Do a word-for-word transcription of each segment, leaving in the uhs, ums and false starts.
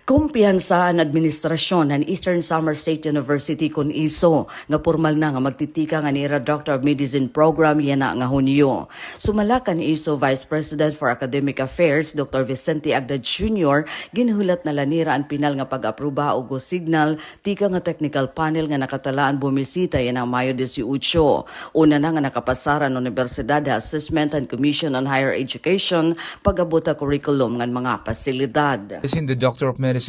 Kumpiyansa an administrasyon han Eastern Samar State University kun iso nga pormal na nga magtitikang an ira Doctor of Medicine program yana nga Hunyo. Sumala kan iso Vice President for Academic Affairs, Doctor Vicente Agda Junior, ginhulat na la nira an pinal nga pag-apruba o go signal tikang ha technical panel nga nakatala an bumisita yana Mayo dieciocho. Una na nga nakapasar an unibersidad ha assessment han Commission on Higher Education pag-abot ha curriculum ngan mga pasilidad. As in the Doctor of Medicine,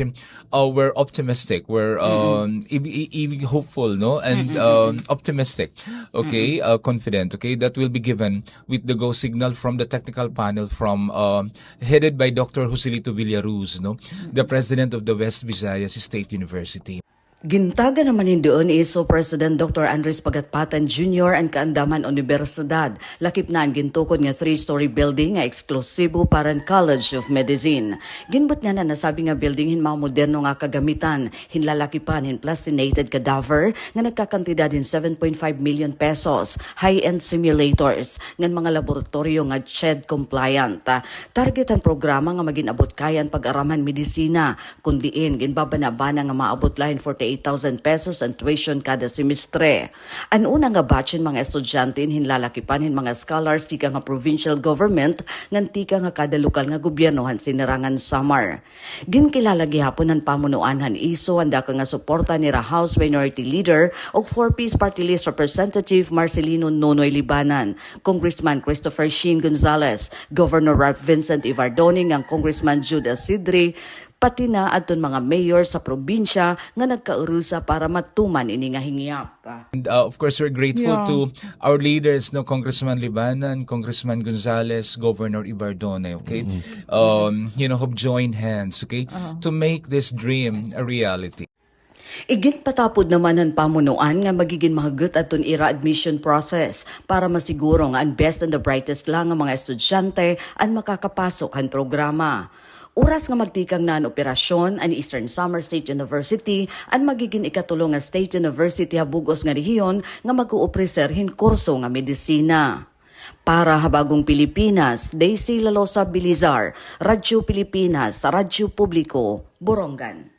uh, we're optimistic, we're um, i- i- i- hopeful, no, and um, optimistic, okay, uh, confident, okay, that will be given with the go signal from the technical panel from um, headed by Doctor Joselito Villaruz, no, the president of the West Visayas State University. Gintagan naman hin duon iso President Doctor Andres Pagatpatan Junior an kaandam han unibersidad, lakip na an gintukod nga three-story building nga eksklusibo para han College of Medicine. Ginbutngan an nasabi nga building hin mga moderno nga kagamitan, hin lalakipan hin plastinated cadaver nga nagkakantidad hin seven point five million pesos, high-end simulators, ngan mga laboratoryo nga CHED compliant. Target han programa nga magin-abot kaya an pag-aram han medisina, kun diin ginbabanabana nga maabot la hin forty-eight thousand pesos an tuition kada semestre. An una nga batch hin mga estudyante hin lalakipan hin mga scholars tikang ha provincial government ngan tikang ha kada lokal nga gobyerno han Sinirangan Samar. Ginkilala gihapon han pamunuan han iso an dako nga suporta nira House Minority Leader ug Four Ps Party List Representative Marcelino Nonoy Libanan, Congressman Christopher Sheen Gonzales, Governor Ralph Vincent Evardone ngan Congressman Jude Asidre, pati na adton mga mayor sa probinsya nga nagkaurusa para matuman ini nga hingyap. And uh, of course, we're grateful to our leaders, no, Congressman Libanan, Congressman Gonzales, Governor Evardone, okay? Um, you know, who've joined hands, okay, to make this dream a reality. Iginpatapod naman han pamunuan nga magigin mahugot adton ira admission process para masiguro nga an best and the brightest la nga mga estudyante an makakapasok han programa. Oras nga magtikang na an operasyon, an Eastern Samar State University an magigin ikatulo nga state university ha bug-os nga rehiyon nga mag-oofrecer hin kurso nga medisina. Para ha Bagong Pilipinas, Daisy Lalosa Bilizar, Radyo Pilipinas, Radyo Publiko, Borongan.